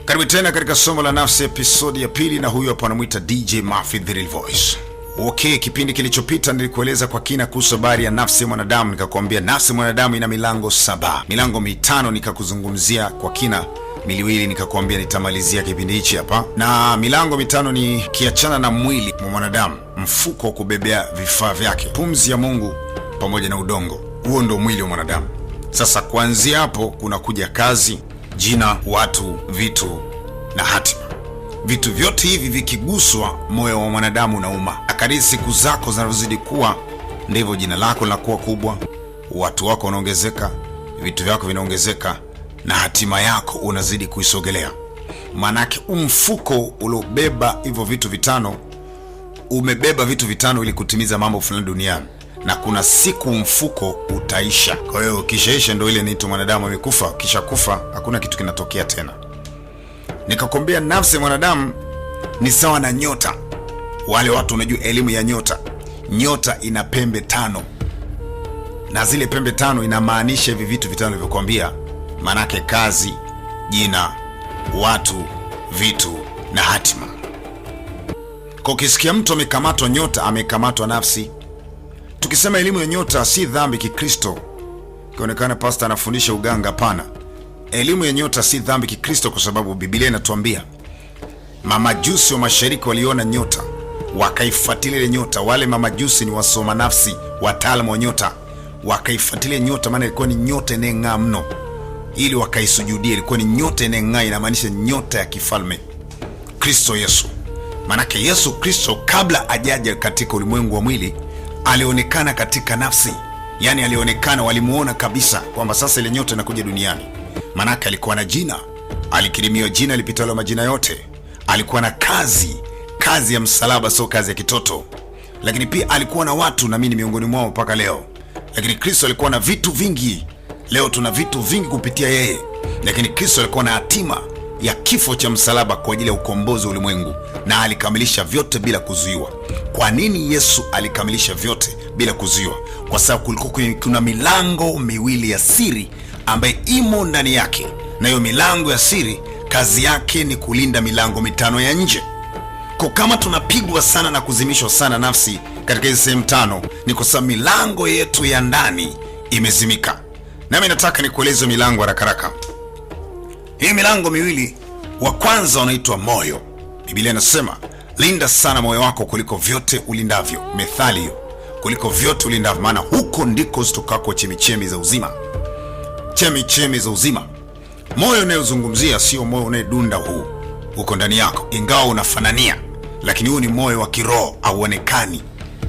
Karibu tena katika somo la nafsi, episodi ya pili, na huyu hapa anamwita DJ Murphy the Real Voice. Okay, kipindi kilichopita nilikueleza kwa kina kuhusu habari ya nafsi ya mwanadamu, nikakwambia nafsi ya mwanadamu ina milango 7, milango 5 nikakuzungumzia kwa kina, miwili nikakwambia nitamalizia kipindi hichi hapa. Na milango 5 ni kiachana na mwili wa mwanadamu, mfuko wa kubebea vifaa vyake, pumzi ya Mungu pamoja na udongo. Huo ndo mwili wa mwanadamu. Sasa kuanzia hapo kuna kuja kazi, jina, watu, vitu na hatima. Vitu vyote hivi vikiguswa, moyo wa mwanadamu unauma. Kadiri siku zako zinavyozidi kuwa, ndivyo jina lako linakuwa kubwa, watu wako wanaongezeka, vitu vyako vinaongezeka, na hatima yako unazidi kuisogelea. Maanake mfuko uliobeba hivyo vitu 5 umebeba vitu 5 ili kutimiza mambo fulani duniani, na kuna siku mfuko utaisha. Kwa hiyo ukishaisha, ndio ile inaitwa mwanadamu amekufa. Kisha kufa hakuna kitu kinatokea tena. Nikakwambia nafsi ya mwanadamu ni sawa na nyota. Wale watu unajua elimu ya nyota, nyota ina pembe 5, na zile pembe 5 inamaanisha hivi vitu 5 nilivyokuambia, manake kazi, jina, watu, vitu na hatima. Kwa ukisikia mtu amekamatwa nyota, amekamatwa nafsi. Tukisema elimu ya nyota si dhambi Kikristo, kionekana pastor anafundisha uganga, hapana. Elimu ya nyota si dhambi Kikristo kwa sababu Biblia inatuambia mamajusi wa mashariki waliona nyota wakaifuatilia ile nyota. Wale mamajusi ni wasoma nafsi, wataalamu wa nyota, wakaifuatilia nyota, maana ilikuwa ni nyota inayong'aa mno, ili wakaisujudia. Ilikuwa ni nyota inayong'aa, inamaanisha nyota ya kifalme, Kristo Yesu. Maanake Yesu Kristo kabla ajaja katika ulimwengu wa mwili alionekana katika nafsi, yani alionekana, walimuona kabisa kwamba sasa ile nyota inakuja duniani. Maanake alikuwa na jina, alikirimiwa jina lipitalo majina yote. Alikuwa na kazi, kazi ya msalaba, sio kazi ya kitoto. Lakini pia alikuwa na watu, na mimi ni miongoni mwao mpaka leo. Lakini Kristo alikuwa na vitu vingi, leo tuna vitu vingi kupitia yeye. Lakini Kristo alikuwa na hatima ya kifo cha msalaba kwa ajili ya ukombozi wa ulimwengu, na alikamilisha vyote bila kuzuiwa. Kwa nini Yesu alikamilisha vyote bila kuzuiwa? Kwa sababu kulikuwa kuna milango miwili ya siri ambaye imo ndani yake, na hiyo milango ya siri kazi yake ni kulinda milango 5 ya nje. Kwa kama tunapigwa sana na kuzimishwa sana nafsi katika hizi sehemu 5, ni kwa sababu milango yetu ya ndani imezimika. Nami nataka nikueleze milango haraka haraka. Hii milango miwili, wa kwanza unaitwa moyo. Biblia inasema linda sana moyo wako kuliko vyote ulindavyo. Methali hiyo, kuliko vyote ulindavyo, maana huko ndiko zitokako chemichemi za uzima. Chemichemi za uzima. Moyo unayozungumzia sio moyo unayedunda huu uko ndani yako, ingawa unafanania, lakini huu ni moyo wa kiroho, hauonekani,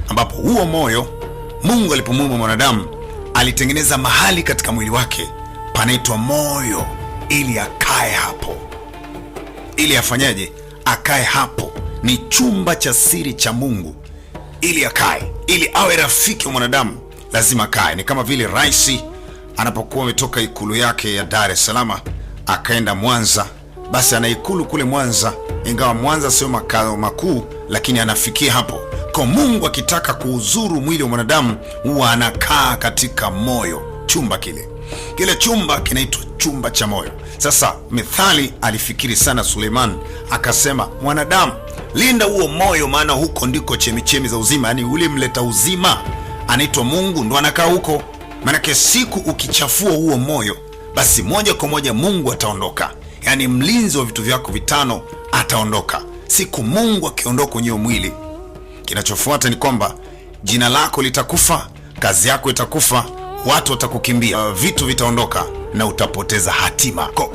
ambapo huo moyo Mungu alipomuumba mwanadamu alitengeneza mahali katika mwili wake panaitwa moyo, ili akae hapo. Ili afanyaje? Akae hapo. Ni chumba cha siri cha Mungu, ili akae, ili awe rafiki wa mwanadamu lazima akae. Ni kama vile rais anapokuwa ametoka ikulu yake ya Dar es Salaam akaenda Mwanza, basi ana ikulu kule Mwanza, ingawa Mwanza sio makao makuu, lakini anafikia hapo. Kwa Mungu akitaka kuuzuru mwili wa mwanadamu huwa anakaa katika moyo, chumba kile. Kile chumba kinaitwa chumba cha moyo. Sasa Methali alifikiri sana Suleiman, akasema mwanadamu, linda huo moyo, maana huko ndiko chemichemi za uzima. Yani ule mleta uzima anaitwa Mungu, ndo anakaa huko. Maanake siku ukichafua huo moyo, basi moja kwa moja Mungu ataondoka. Yani mlinzi wa vitu vyako 5 ataondoka. Siku Mungu akiondoka kwenye mwili, kinachofuata ni kwamba jina lako litakufa, kazi yako itakufa, watu watakukimbia, vitu vitaondoka na utapoteza hatima. Kwa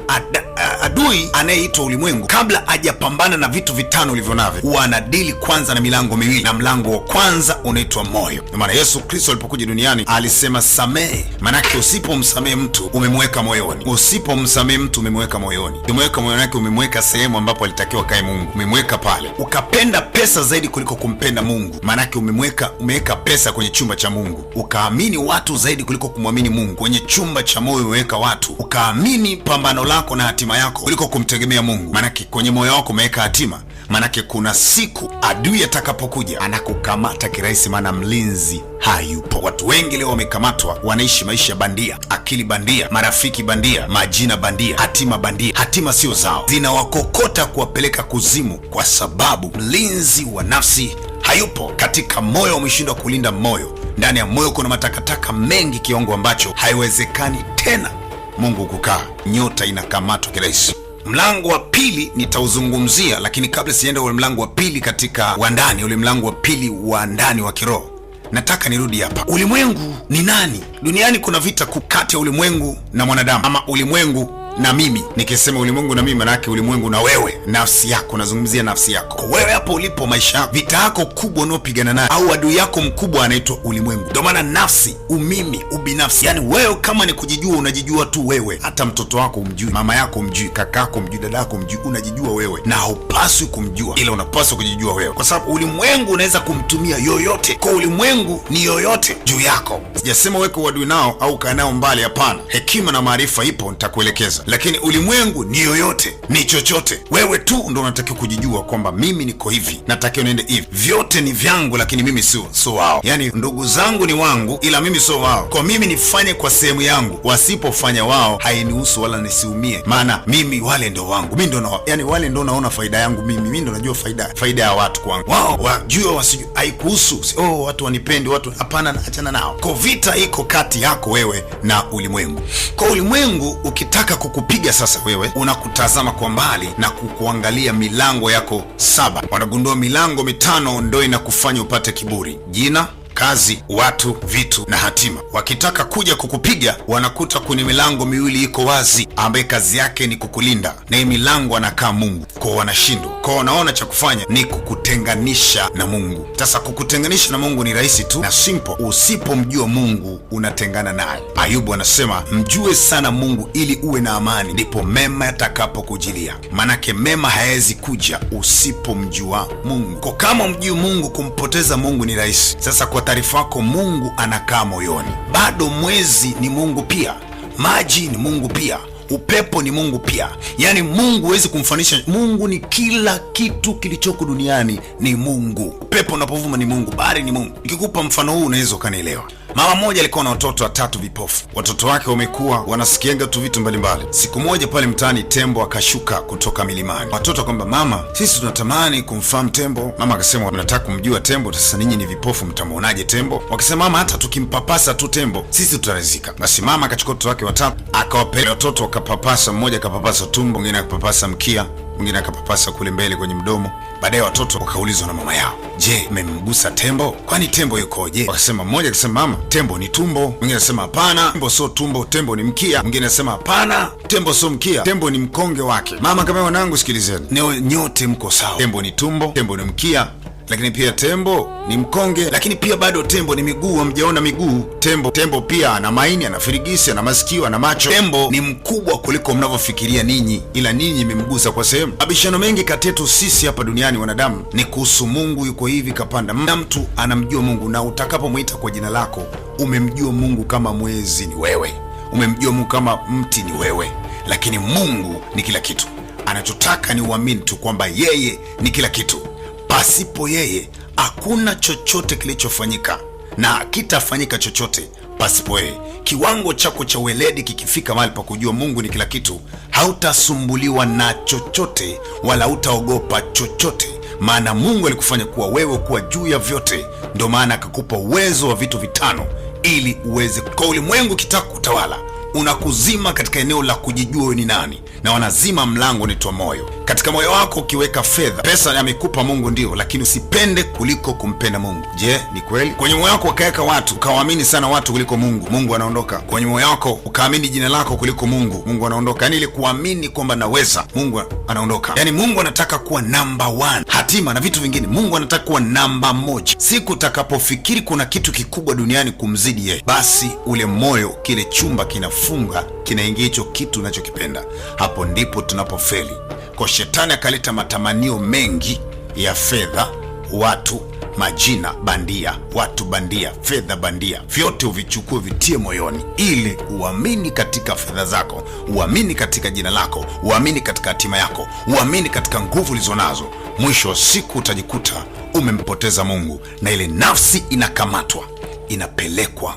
adui anayeitwa ulimwengu, kabla hajapambana na vitu 5 ulivyonavyo, huwa anadili kwanza na milango miwili, na mlango wa kwanza unaitwa moyo. Ndio maana Yesu Kristo alipokuja duniani alisema samehe. Maanake usipomsamehe mtu umemweka moyoni. Usipomsamehe mtu umemweka moyoni. Umemweka moyoni yake, umemweka sehemu ambapo alitakiwa kae Mungu, umemweka pale. Ukapenda pesa zaidi kuliko kumpenda Mungu, maanake umeweka pesa kwenye chumba cha Mungu. Ukaamini watu zaidi kuliko kumwamini Mungu, kwenye chumba cha moyo umeweka watu. Ukaamini pambano lako na hatima yako kuliko kuliko kumtegemea Mungu. Maanake kwenye moyo wako umeweka hatima, maanake kuna siku adui atakapokuja anakukamata kirahisi, maana mlinzi hayupo. Watu wengi leo wamekamatwa, wanaishi maisha bandia, akili bandia, marafiki bandia, majina bandia, hatima bandia. Hatima sio zao, zinawakokota kuwapeleka kuzimu, kwa sababu mlinzi wa nafsi hayupo. Katika moyo umeshindwa kulinda moyo. Ndani ya moyo kuna matakataka mengi, kiwango ambacho haiwezekani tena Mungu kukaa. Nyota inakamatwa kirahisi. Mlango wa pili nitauzungumzia, lakini kabla sijaenda ule mlango wa pili katika wa ndani, ule mlango wa pili wa ndani wa kiroho, nataka nirudi hapa. Ulimwengu ni nani? Duniani kuna vita kuu kati ya ulimwengu na mwanadamu, ama ulimwengu na mimi. Nikisema ulimwengu na mimi, manake ulimwengu na wewe, nafsi yako. Nazungumzia nafsi yako wewe, hapo ulipo, maisha yako, vita yako kubwa unaopigana nayo au adui yako mkubwa anaitwa ulimwengu. Ndio maana nafsi, umimi, ubinafsi, yani wewe kama ni kujijua, unajijua tu wewe. Hata mtoto wako umjui, mama yako umjui, kaka yako umjui, dada yako umjui, unajijua wewe, na haupaswi kumjua, ila unapaswa kujijua wewe, kwa sababu ulimwengu unaweza kumtumia yoyote. Kwa ulimwengu ni yoyote juu yako. Sijasema weke uadui nao au kaa nao mbali, hapana. Hekima na maarifa ipo, nitakuelekeza lakini ulimwengu ni yoyote, ni chochote. Wewe tu ndo unatakiwa kujijua kwamba mimi niko hivi, natakiwa niende hivi, vyote ni vyangu, lakini mimi sio wao. Yani ndugu zangu ni wangu, ila mimi sio wao. Kwa mimi nifanye kwa sehemu yangu, wasipofanya wao hainihusu wala nisiumie, maana mimi wale ndo wangu, mimi ndo na, yani wale ndo naona faida yangu mimi ndo najua faida ya watu kwangu. Wao wajue wasijue, haikuhusu. Oh, watu wanipende watu, hapana, achana nao. Kwa vita iko kati yako wewe na ulimwengu. Kwa ulimwengu ukitaka kukupiga sasa, wewe unakutazama kwa mbali na kukuangalia milango yako 7. Wanagundua milango 5 ndo inakufanya upate kiburi: jina, kazi, watu, vitu na hatima. Wakitaka kuja kukupiga wanakuta kuna milango 2 iko wazi, ambaye kazi yake ni kukulinda, na hii milango anakaa Mungu. Kwa wanashindwa, kwa wanaona cha kufanya ni kukutenganisha na Mungu. Sasa kukutenganisha na Mungu ni rahisi tu na simple. Usipomjua Mungu unatengana naye. Ayubu anasema mjue sana Mungu ili uwe na amani, ndipo mema yatakapokujilia. Manake mema hayawezi kuja usipomjua Mungu. Kwa kama mjui Mungu, kumpoteza Mungu ni rahisi. Sasa kwa taarifa yako, Mungu anakaa moyoni. Bado mwezi ni Mungu pia, maji ni Mungu pia, upepo ni Mungu pia. Yaani Mungu huwezi kumfanisha. Mungu ni kila kitu kilichoko duniani ni Mungu. Upepo unapovuma ni Mungu, bahari ni Mungu. Nikikupa mfano huu unaweza ukanielewa. Mama mmoja alikuwa na watoto 3 vipofu. Watoto wake wamekuwa wanasikianga tu vitu mbalimbali. Siku moja pale mtaani tembo akashuka kutoka milimani. Watoto kwamba mama, sisi tunatamani kumfahamu tembo. Mama akasema, mnataka kumjua tembo? Sasa ninyi ni vipofu, mtamuonaje tembo? Wakasema, mama, hata tukimpapasa tu tembo sisi tutaridhika. Basi mama akachukua watoto wake 3 akawapeleka watoto wakapapasa. Mmoja akapapasa tumbo, mwingine akapapasa mkia, mwingine akapapasa kule mbele kwenye mdomo. Baadaye watoto wakaulizwa na mama yao, je, mmemgusa tembo? Kwani tembo yukoje? Wakasema, mmoja akasema, mama, tembo ni tumbo. Mwingine akasema, hapana, tembo sio tumbo, tembo ni mkia. Mwingine akasema, hapana, tembo sio mkia, tembo ni mkonge wake. Mama kama, wanangu, sikilizeni, nyote mko sawa. Tembo ni tumbo, tembo ni mkia, lakini pia tembo ni mkonge, lakini pia bado tembo ni miguu. Hamjaona miguu? Tembo pia ana maini, ana firigisi, ana masikio, ana macho. Tembo ni mkubwa kuliko mnavyofikiria ninyi, ila ninyi mmemgusa kwa sehemu. Mabishano mengi kati yetu sisi hapa duniani wanadamu ni kuhusu Mungu yuko hivi kapanda. Na mtu anamjua Mungu, na utakapomwita kwa jina lako umemjua Mungu kama mwezi ni wewe, umemjua Mungu kama mti ni wewe, lakini Mungu ni kila kitu. Anachotaka ni uamini tu kwamba yeye ni kila kitu. Pasipo yeye hakuna chochote kilichofanyika na kitafanyika chochote pasipo yeye. Kiwango chako cha weledi kikifika mahali pa kujua Mungu ni kila kitu, hautasumbuliwa na chochote wala hutaogopa chochote, maana Mungu alikufanya kuwa wewe kuwa juu ya vyote. Ndio maana akakupa uwezo wa vitu 5 ili uweze kwa ulimwengu kitaka kutawala. Unakuzima katika eneo la kujijua wewe ni nani, na wanazima mlango unaitwa moyo. Katika moyo wako ukiweka fedha, pesa amekupa Mungu ndio, lakini usipende kuliko kumpenda Mungu. Je, ni kweli? Kwenye moyo wako ukaweka watu, ukawaamini sana watu kuliko Mungu, Mungu anaondoka. Kwenye moyo wako ukaamini jina lako kuliko Mungu, Mungu anaondoka. Yani ile kuamini kwamba naweza, Mungu anaondoka. Yani Mungu anataka kuwa namba 1, hatima na vitu vingine. Mungu anataka kuwa namba 1. Siku utakapofikiri kuna kitu kikubwa duniani kumzidi yeye, basi ule moyo, kile chumba kinafunga, kinaingia hicho kitu unachokipenda. Hapo ndipo tunapofeli. Kwa shetani akaleta matamanio mengi ya fedha, watu, Majina bandia, watu bandia, fedha bandia, vyote uvichukue vitie moyoni, ili uamini katika fedha zako, uamini katika jina lako, uamini katika hatima yako, uamini katika nguvu ulizonazo. Mwisho wa siku utajikuta umempoteza Mungu, na ile nafsi inakamatwa, inapelekwa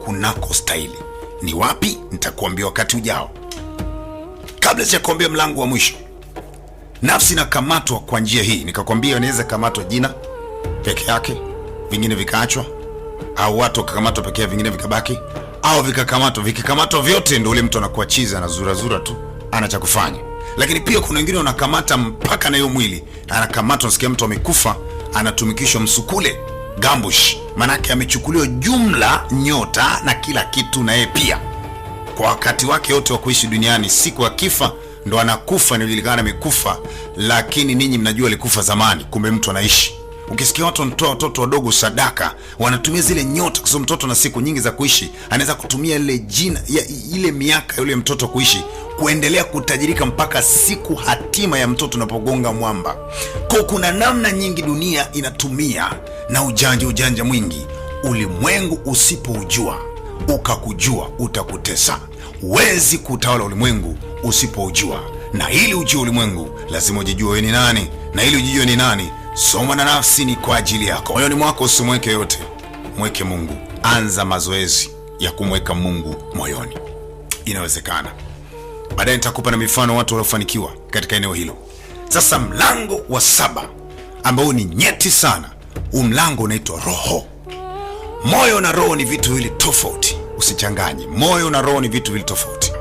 kunako stahili. Ni wapi? Nitakuambia wakati ujao. Kabla sijakuambia mlango wa mwisho, nafsi inakamatwa kwa njia hii. Nikakwambia inaweza kamatwa jina peke yake, vingine vikaachwa, au watu wakakamatwa pekee, vingine vikabaki, au vikakamatwa. Vikikamatwa vyote, ndio ule mtu anakuwa chizi, anazurazura tu, ana cha kufanya. Lakini pia kuna wengine wanakamata mpaka na hiyo mwili anakamatwa, nasikia mtu amekufa, anatumikishwa msukule gambush, manake amechukuliwa jumla nyota na kila kitu, na yeye pia kwa wakati wake wote wa kuishi duniani. Siku akifa ndo anakufa, inajulikana amekufa, lakini ninyi mnajua alikufa zamani, kumbe mtu anaishi. Ukisikia watu wanatoa watoto wadogo sadaka, wanatumia zile nyota, kwa sababu mtoto na siku nyingi za kuishi, anaweza kutumia ile jina ya, ile miaka yule mtoto kuishi kuendelea kutajirika mpaka siku hatima ya mtoto unapogonga mwamba. Kwa kuna namna nyingi dunia inatumia na ujanja ujanja mwingi. Ulimwengu usipoujua ukakujua utakutesa. Huwezi kutawala ulimwengu usipoujua, na ili ujue ulimwengu lazima ujijue wewe ni nani, na ili ujijue ni nani, soma na nafsi ni kwa ajili yako. Moyoni mwako usimweke yote, mweke Mungu. Anza mazoezi ya kumweka Mungu moyoni, inawezekana. Baadaye nitakupa na mifano watu waliofanikiwa katika eneo hilo. Sasa mlango wa saba ambao ni nyeti sana, huu mlango unaitwa roho. Moyo na roho ni vitu viwili tofauti, usichanganye. Moyo na roho ni vitu viwili tofauti.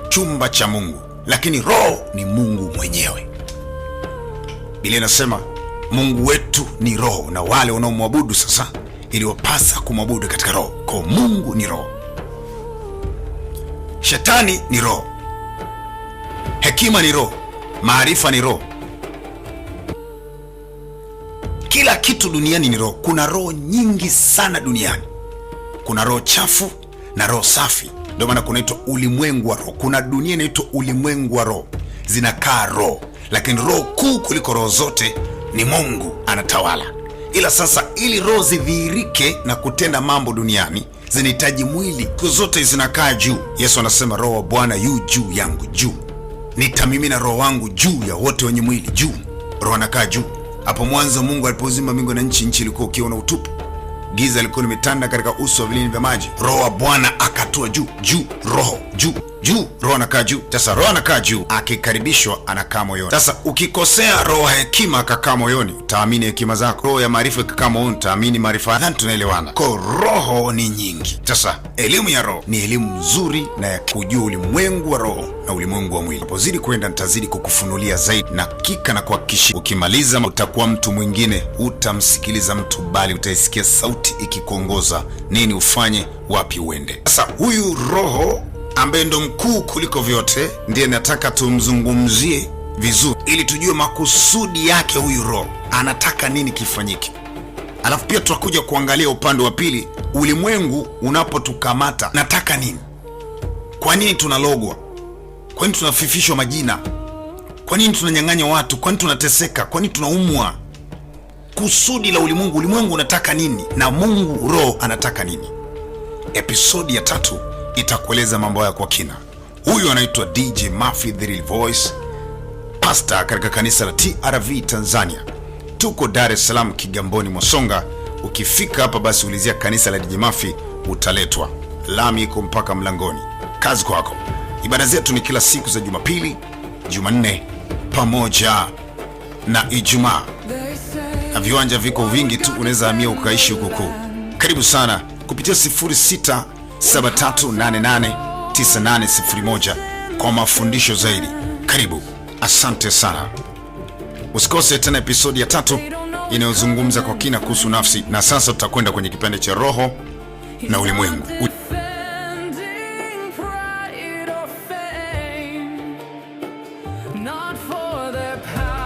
Chumba cha Mungu, lakini roho ni Mungu mwenyewe. Biblia inasema Mungu wetu ni roho, na wale wanaomwabudu sasa iliwapasa kumwabudu katika roho. Kwa Mungu ni roho, shetani ni roho, hekima ni roho, maarifa ni roho, kila kitu duniani ni roho. Kuna roho nyingi sana duniani. Kuna roho chafu na roho safi, ndio maana kunaitwa ulimwengu wa roho. Kuna dunia inaitwa ulimwengu wa roho, zinakaa roho, lakini roho kuu kuliko roho zote ni Mungu anatawala. Ila sasa, ili roho zidhihirike na kutenda mambo duniani zinahitaji mwili, zote zinakaa juu. Yesu anasema roho wa Bwana yu juu yangu, juu nitamimina roho wangu juu ya wote wenye mwili. Juu roho anakaa juu. Hapo mwanzo Mungu alipozimba mbingu na nchi, nchi ilikuwa ukiwa na utupu, giza lilikuwa limetanda katika uso wa vilindi vya maji. Roho wa Bwana akatua juu juu, roho juu juu, roho anakaa juu. Sasa roho anakaa juu, akikaribishwa anakaa moyoni. Sasa ukikosea roho ya hekima akakaa moyoni, utaamini hekima zako. Roho ya maarifa ikakaa moyoni, utaamini maarifa. Nadhani tunaelewana. Kwa roho ni nyingi. Sasa elimu ya roho ni elimu nzuri na ya kujua ulimwengu wa roho na ulimwengu wa mwili. Unapozidi kwenda, nitazidi kukufunulia zaidi na kika na kuhakikishia, ukimaliza utakuwa mtu mwingine. Utamsikiliza mtu, bali utaisikia sauti ikikuongoza nini ufanye, wapi uende. Sasa huyu roho ambaye ndo mkuu kuliko vyote ndiye nataka tumzungumzie vizuri, ili tujue makusudi yake. Huyu roho anataka nini kifanyike? Alafu pia tutakuja kuangalia upande wa pili, ulimwengu unapotukamata nataka nini? Kwa nini tunalogwa? Kwa nini tunafifishwa majina? Kwa nini tunanyang'anya watu? Kwa nini tunateseka? Kwa nini tunaumwa? Kusudi la ulimwengu, ulimwengu unataka nini na Mungu roho anataka nini? Episodi ya tatu itakueleza mambo haya kwa kina. Huyu anaitwa DJ Murphy The Real Voice, pastor katika kanisa la TRV Tanzania. Tuko Dar es Salaam, Kigamboni Mwasonga. Ukifika hapa basi ulizia kanisa la DJ Murphy utaletwa. Lami iko mpaka mlangoni. Kazi kwako. Ibada zetu ni kila siku za Jumapili, Jumanne pamoja na Ijumaa, na viwanja viko vingi tu, unaweza hamia ukaishi huko kuu. Karibu sana kupitia 0673889801 kwa mafundisho zaidi. Karibu, asante sana. Usikose tena episodi ya tatu inayozungumza kwa kina kuhusu nafsi, na sasa tutakwenda kwenye kipande cha roho na ulimwengu. Defending pride or fame, not for their power.